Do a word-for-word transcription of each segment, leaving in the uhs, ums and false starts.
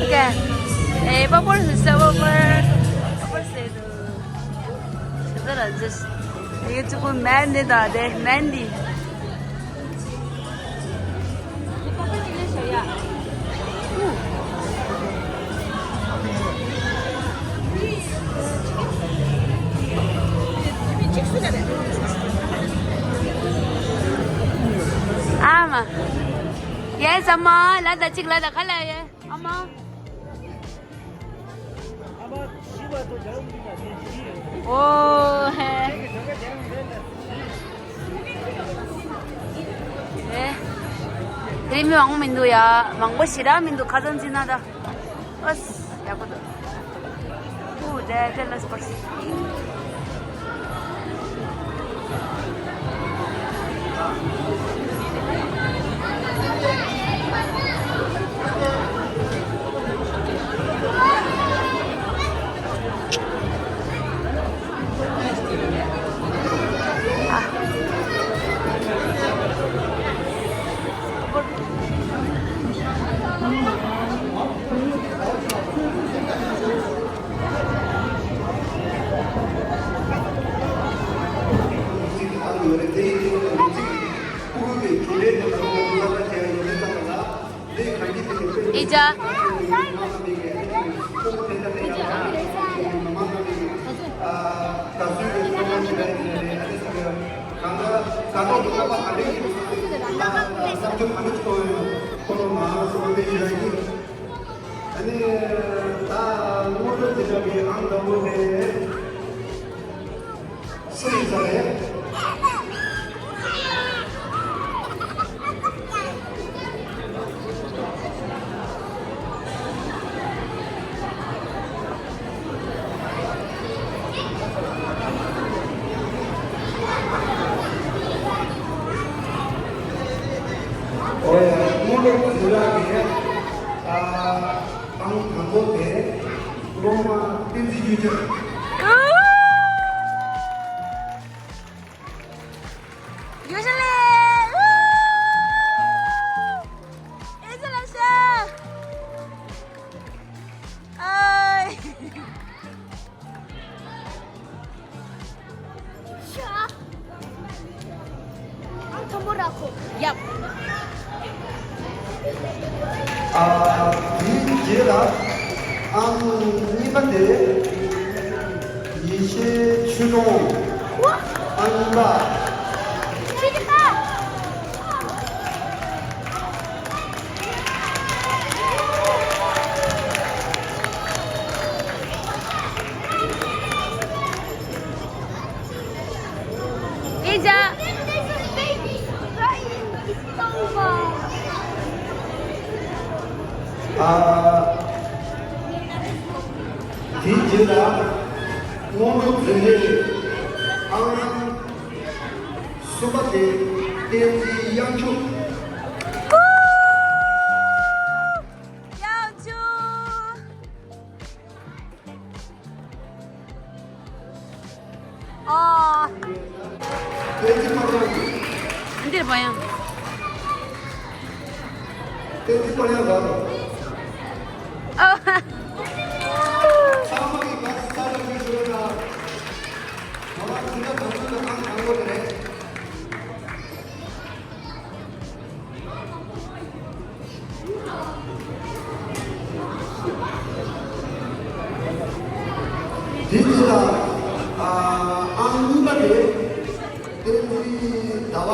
Okay. Eh, papar sa papar. Papar sa do. Sa do just. Ito po Mandy da de Mandy. ཨ་མ། ཡེ་ཨ་མ། ལ་ད་ཅིག་ལ་ད་ག་ལ་ཡེ་ཨ་མ། ཨོ་ཧེ། ཨེ། དེ་རིང་མི་མང་པོ་མི་འདུག་ཡ། མང་པོ་ཞེ་དྲག་མི་འདུག་ཁ་སང་ཚིག་ན་ད། ཨོ་ཡག་པོ་འདུག་ཨོ་དེ་དེ་ལ་སི་པར་སི། ཨེ་ཅག་སུ་ཡིན་ས་རེད། ཨོ་ཡ། སྔོན་འགྲོ་དུས་ར་གི་ཨ་ཨང་དང་པོ་དེ་སློབ་མ་བསྟན་འཛིན་གཡུ་ལྷས། གཡུ་ལྷས། ཨེ་ཅག་ལགས་སོ། ཨའི། ཨང་དང་པོ་ར་ཁོ། ཡབ། ཨ། དེའི་རྗེས་ལ་ཨང་གཉིས་པ་དེ་ཡེ་ཤེས་ཆོས་སྒྲོན། ཨང་གཉིས་པ། ཆོས་སྒྲོན། ཨེ་ཅག་ཨ། དེའི་རྗེས་ལ་སྔོན་འགྲོ་འཛིན་གྲྭའི་ཨང་གསུམ་པ་དེ་བསྟན་འཛིན་དབྱངས་ཕྱུག་དབྱངས་ཕྱུག་ཨ། བསྟན་འཛིན་ཕ་ཡང་། འདིར་ཕ་ཡང་། བསྟན་འཛིན་ཕ་ཡང་ལ། ཨ། ཚང་མ་གི་བཀའ་ས་ལ་ཞུ་ཞུ་རེད་ལ། ང་རང་ཚོ་ལ་ང་ཚོ་ལ་ཨང་དང་པོ་དེ་རེད། དེ་རྗེས་ལ་ཨ་ཨང་གཉིས་པ་དེ་བསྟན་འཛིན་ཟླ་བ།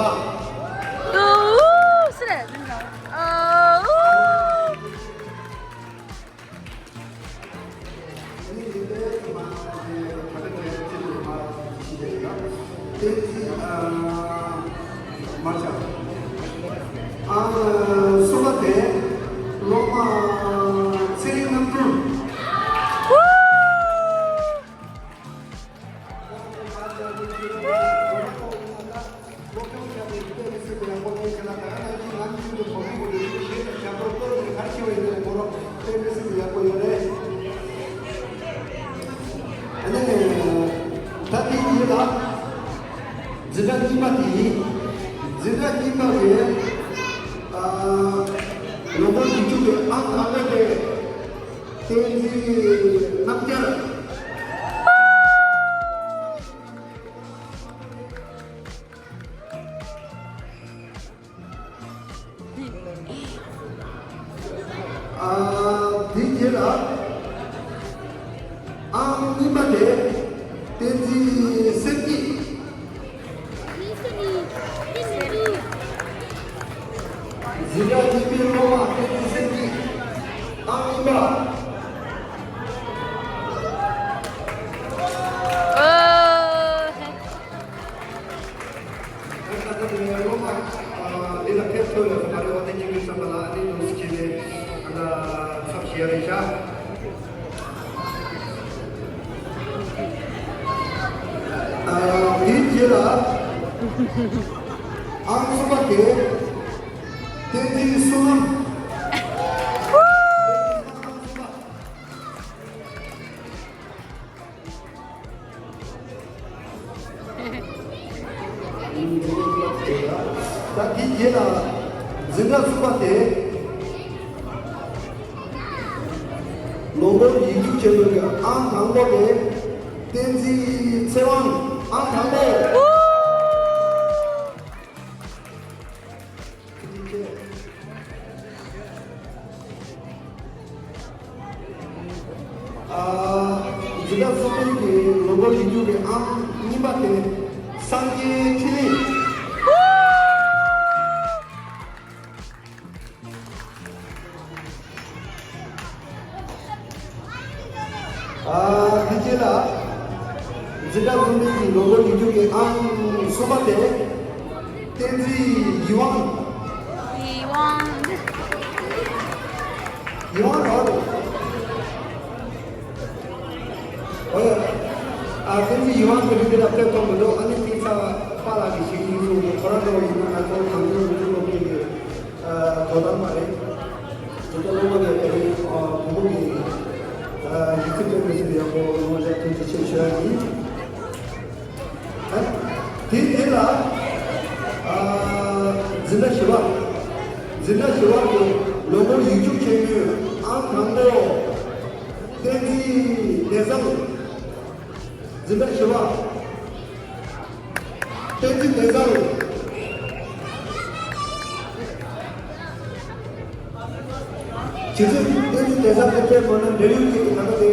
ཨོ་སི་རེད། ཨོ། ཨ། གསུམ་པ་དེ་སློབ་མ་ཚེ་རིང་རྣམ་གྲོལ། སློབ་སྦྱོང་བྱས་ཏེ་དེ་མི་སྲིད་པའི་ཡག་པོ་ལས་བྱེད་ལ་ད་ག་ནང་བཞིན་ང་ཚོའི་གོ་སྒྲིག་གི་ལས་གཞི་ཞེས་དང་ཞབས་བྲོ་བཏོན་ནས་ག་རེ་བྱས་པ་ཡིན་ནའི་ཁོ་རང་དེ་མི་སྲིད་པའི་ཡག་པོ་ཡོད་རེད། ཨ་ནི་ད་དེ་ ལ། འཛིན་གྲྭ་གཉིས་པ་དེ་ཡིན། འཛིན་གྲྭ་གཉིས་པ་དེ། ཨ། ལོ་འཁོར་བཞི་བཅུ་པའི་ཨང་དང་པོ་དེ། བསྟན་འཛིན་རྣམ་རྒྱལ། ཨ། དེའི་རྗེས་ལ། ཨང་གཉིས་པ་དེ། བསྟན་འཛིན་སེམས་སྐྱིད། འཛིན་གྲྭ་གཉིས་པའི་སློབ་མ་བསྟན་འཛིན་སེམས་སྐྱིད། ཨང་གཉིས་པ། ཨོ། ད་ལྟ་དེ་སློབ་མ། ཨ། འདི་ལ་ཕེབས་ཐུབ་ཡོད་ས་མ་རེད། འོ་དེ་གཅིག་གིས་བསམ་པ་ལ་ཨ་ནི་ནོར་སི་བྱས་ནས་ཨ་ད་ཚབ་བྱེད་ཡ་རེད་ཤག་ཨ། དེའི་རྗེས་ལ་ཨང་གསུམ་པ་དེ་བསྟན་འཛིན་བསོད་ནམས། ད་དེའི་རྗེས་ལ་འཛིན་གྲྭ་གསུམ་པ་དེ། ལོ་འཁོར་ཡིག་རྒྱུགས་ཆེན་མོའི་ཨང་དང་པོ་དེ་བསྟན་འཛིན་ཚེ་དབང་། ཨང་དང་པོ། ཨ། འཛིན་གྲྭ་གསུམ་པའི་གི་ལོ་འཁོར་ཡིག་རྒྱུགས་ཀྱི་ཨང་གཉིས་པ་དེ་སངས་རྒྱས་ཆོས་གླིང་། ཨ། དེ་རྗེས་ལ་འཛིན་གྲྭ་གསུམ་པའི་གི་ལོ་འཁོར་ཡིག་རྒྱུགས་ཀྱི་ཨང་གསུམ་པ་དེ། བསྟན་འཛིན་ཡིད་དབང་། ཡིད་དབང་། ཡིད་དབང་རོགས། ཨོ་ཡ། ཨ། བསྟན་འཛིན་ཡིད་དབང་གི་རིགས་དེ་ལ་ཕེབས་ཐུབ་མི་འདུག་ཨ་ནི་ཐིག་ཚ་པཱ་ལགས་ཀྱིས་ཞིག་ཡིན་གསུངས་འདུག་ཁོ་རང་འདྲ་བོ་ཡིན་ན་ང་ཚོ་གངས་ལྗོངས་མི་རིགས་སློབ་ཁུལ་གྱི། ཨ། དོ་དམ་པ་རེད། དེ་ཚོ་སློབ་མ་གི་དེ་རིང་། ཨ། བུ་མོ་གི། ཨ། ཡིག་ཚིག་སྟོན་པའི་ཕྱིར་ཡག་པོ་ངོ་ལ་ཐུགས་རྗེ་ཆེ་ཞུ་ཡ་ཡིན། ཨ། དེ་དེ་ལ། ཨ། འཛིན་གྲྭ་བཞི་པ། འཛིན་གྲྭ་བཞི་པ་གི་ལོ་འཁོར་ཡིག་རྒྱུགས་ཆེན་མོའི་ཨང་དང་པོ། བསྟན་འཛིན་བདེ་བཟང་། འཛིན་གྲྭ་བཞི་པ། བསྟན་འཛིན་བདེ་བཟང་། ཇི་སྲིད་བསྟན་འཛིན་བདེ་བཟང་གི་ཕེབས་མ་ན་འབྲེལ་ཡོད་ཀྱི་ད་ལྟ་དེ་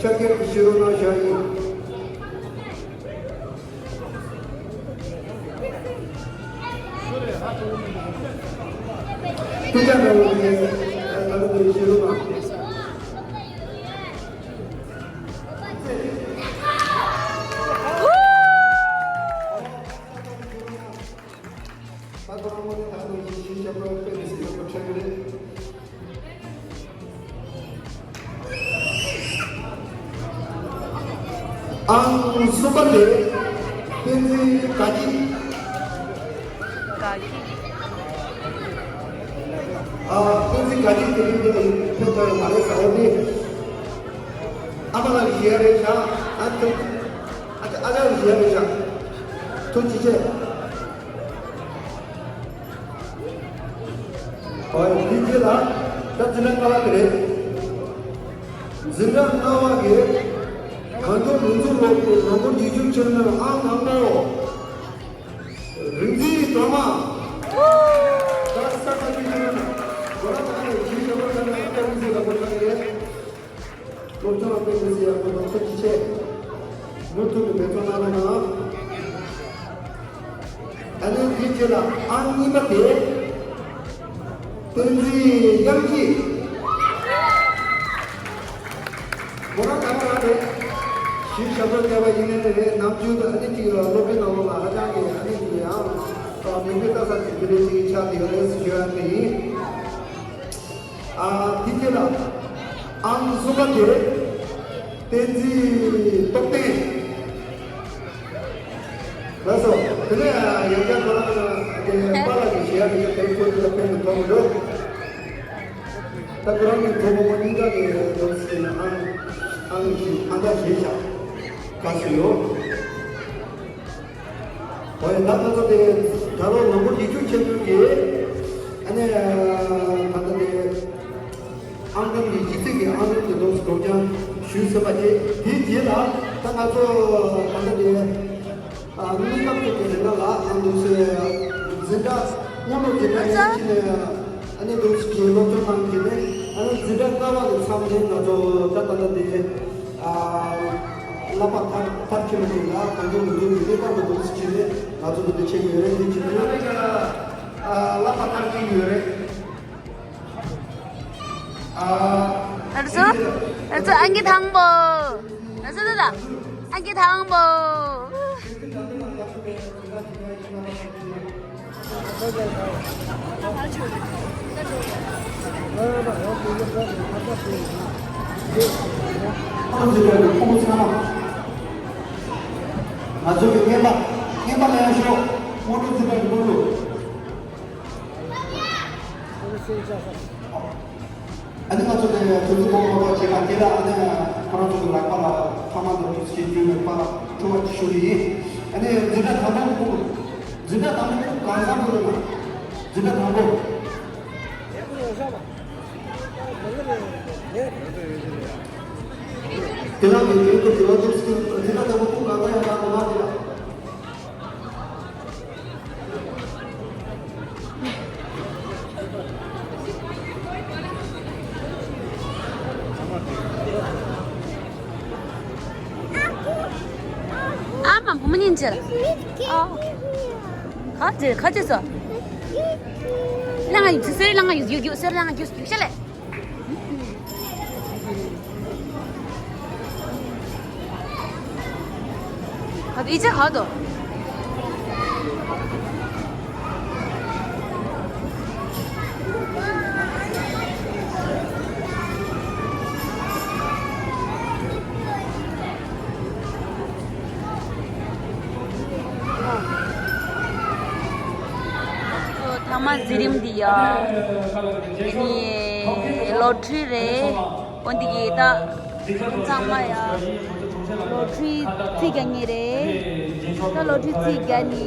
ཕྱག་འཁྱེར་ཞུ་རོགས་གནང་ཞུ་ཡ་ཡིན། སྐུ་ཚབ་འདྲ་བོ་དེ་ད་ལྟ་དེ་ཞུ་རོགས་གནང་། ད་ཁོ་རང་ངོ་ནས་ད་ནང་བཞིན་ཞིག་ཞབས་བྲོ་དཔེ་མི་སྲིད་ཡག་པོ་འཁྲབ་ཀྱི་རེད། ཨང་གསུམ་པ་དེ། བསྟན་འཛིན་དགའ་སྐྱིད། དགའ་སྐྱིད། ཨ། བསྟན་འཛིན་དགའ་སྐྱིད་དེ་རིང་འདི་ལ་ཕེབས་ཐུབ་ཡོད་མ་རེད་ཟེར་བ་དེ། ཨ་མ་ལགས་ཀྱིས་བཞེས་ཡ་རེད་ཤག་ཨ་ཐུག་ཨ་ཅག་ཨ་ཅག་གིས་བཞེས་ཡ་རེད་ཤག་ཐུགས་རྗེ་ཆེ། ཨོ་ཡ། དེའི་རྗེས་ལ་ད་འཛིན་གྲྭ་ལྔ་པ་དེ་རེད། འཛིན་གྲྭ་ལྔ་པ་གི་གངས་ལྗོངས་མི་རིགས་སློབ་ཁུལ་ལོ་འཁོར་ཡིག་རྒྱུགས་ཆེན་མོའི་ཨང་དང་པོ། རིག་འཛིན་སྒྲོལ་མ། ད་ས་ཁ་ཅིག་ཅིག་ན་སྒོ་ར་ཁ་ནས་ཇི་ཞབས་བྲོ་ཁ་ནས་ཨ་ཀ་རིག་འཛིན་ལ་སྒོ་ཁ་ནས། སློབ་སྦྱོང་ལ་དཔེ་མི་སྲིད་ཡག་པོ་འདུག་ཐུགས་རྗེ་ཆེ། མུ་མཐུད་དུ་འབད་བརྩོན་གནང་རོགས་གནང་། ཨ་ནི་དེའི་རྗེས་ལ་ཨང་གཉིས་པ་དེ། བསྟན་འཛིན་དབྱངས་སྐྱིད། མོ་རང་ག་པ་རང་རེད། གཞི་ཞབས་བྲོ་རྒྱག་པ་ཡིན་ནའི་རེད། ནམ་རྒྱུན་དུ་ཨ་ནི་ཅིག་སློབ་གྲྭའི་ནང་ལོགས་ལ་ཧ་ཅང་གི་ཨ་ནི་ཅིག་ཡང་མིག་དཔེ་ལྟ་ས་ཅིག་དེ་འདྲའི་ཅིག་ཆགས་བསྡད་ཡོད་རེད་ཟེར་ཞུ་ཡ་དེ་ཡིན། ཨ། དེ་རྗེས་ལ་ཨང་གསུམ་པ་དེ་བསྟན་འཛིན་སྟོབས་ལྡན། ལགས་སོ། དེ་ནས་ཡང་བསྐྱར་ཁོ་རང་དེ་པཱ་ལགས་ཀྱིས་བཞེས་ཡ་དེ་དེ་ཁོ་དེ་ལ་ཕན་ཐོགས་མི་འདུག་ད་ཁོ་རང་གི་གྲོགས་པོ་གཉིས་ཀ་གི་ལོ་ཟེར་ན་ཨང་ཨང་བཞི་ཨང་རྟགས་བཞི་བཞག་ག་ཚོད་ཡོད། ཨོ་ཡ། ད་ང་ཚོ་དེ་ད་རུང་ནོར་བུ་ཡིག་རྒྱུགས་ཆེན་མོའི་གི་ཨ་ནི་ད་ལྟ་དེ་ཨང་གྲངས་ཀྱི་སྤྱི་ཚིག་གི་ཨང་གྲངས་དེ་འདུག་སྒྲོག་སྦྱང་ཞུས་ཟིན་པ་དེ། དེའི་རྗེས་ལ་ད་ང་ཚོ་ད་ལྟ་དེ་ཨ་གནས་སྐབས་དེ་གི་རིང་ལ་ཨ་འདུག་སེ་འཛིན་གྲྭ་མཉམ་རུབ་འཛིན་གྲྭ་ཡིན་ཕྱིན་ནས་ཨ་ནི་འདུག་སེ་གི་སློབ་སྦྱོང་གནང་གི་ནས་ཨ་ནི་འཛིན་གྲྭ་ལྔ་པ་གི་མཚམས་ནས་ང་ཚོ་ད་ད་ལྟ་དེ། ཨ་བསླབ་པ་མཐར་མཐར་ཕྱིན་པ་དེ་ལ་གང་མགྱོགས་མི་འགྱུར་གྱི་གནས་སྟངས་ཀྱི་འདུག་སེ་བྱས་ནས་ང་ཚོ་འདི་འདྲ་བྱེད་ཀྱི་ཡོད་རེད། འདི་བྱེད་ཀྱི་ཡོད་རེད། ཨ་བསླབ་པ་མཐར་ཕྱིན་ཡོད་རེད། ཨ་ཨ་ཙི་ཨ་ཙི་ཨང་ཀི་དང་པོ། ཨ་ཙི་ད་ད་ཨང་ཀི་དང་པོ། ང་ཚོ་གི་རྔན་པ་རྔན་པ་ལེན་ཤོག་སྔོན་འགྲོ་འཛིན་གྲྭ་གི་སྔོན་འགྲོ། ཨ་ནི་ང་ཚོ་དེ་དུས་ཚོད་མང་པོ་བྱེད་པ་དེ་ལ་ཨ་ནི་ཁོ་རང་ཚོ་གི་ལག་པ་ལ་ཐ་མག་དང་དུས་ཚོད་བྱེད་རྒྱུ་མེད་པ་ཐུགས་ཞུ་གི་ཡིན། ཨ་ནི་འཛིན་གྲྭ་དང་པོ་ཁུག་འཛིན་གྲྭ་དང་པོ་ཁུག་གང་ས་ཁུག་ལ་འཛིན་གྲྭ་དང་པོ། དེ་ལ་མི་འགྱུར་དུ་འགྱུར་བ་འདུག་འཛིན་གྲྭ་དང་པོ་ཁུག་གང་ས་ཡང་དང་པོ་མ་དེ་ལ། ཨ་མ་བུ་མོ་ཉིན་ཅེར། ཨ། ཁ་ཅེ་ཁ་ཅེ་སོ། ལང་ཡུ་ཚེ་ལང་ཡུ་ཡུ་ཡུ་སེ་ལང་ཡུ་ཡུ་ཤ་ལེ། ཁ་ཏོ་ཨི་ཅག་ཁ་ཏོ། ཐ་མ་འཛིན་རིམ་འདི་ཡ། དེ་ནི་ལོ་ཊ་རི་རེད། འོན་ཏེ་གི་ད་ཚང་མ་ཡ་ལོ་ཊ་རི་རྩིས་རྒྱག་མཁན་རེད། ད་ལོ་ཊ་རི་རྩིས་རྒྱག་ནི་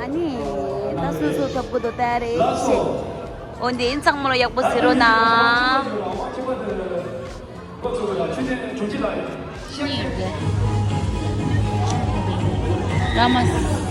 ཨ་ནི་ད་སོ་སོ་ཐོབ་གི་འདུག་ད་རེད་ཤེ། འོན་ཏེ་ཚང་མ་ལ་ཡག་པོ་ཟེར་རོགས་གནང་། ར་མ།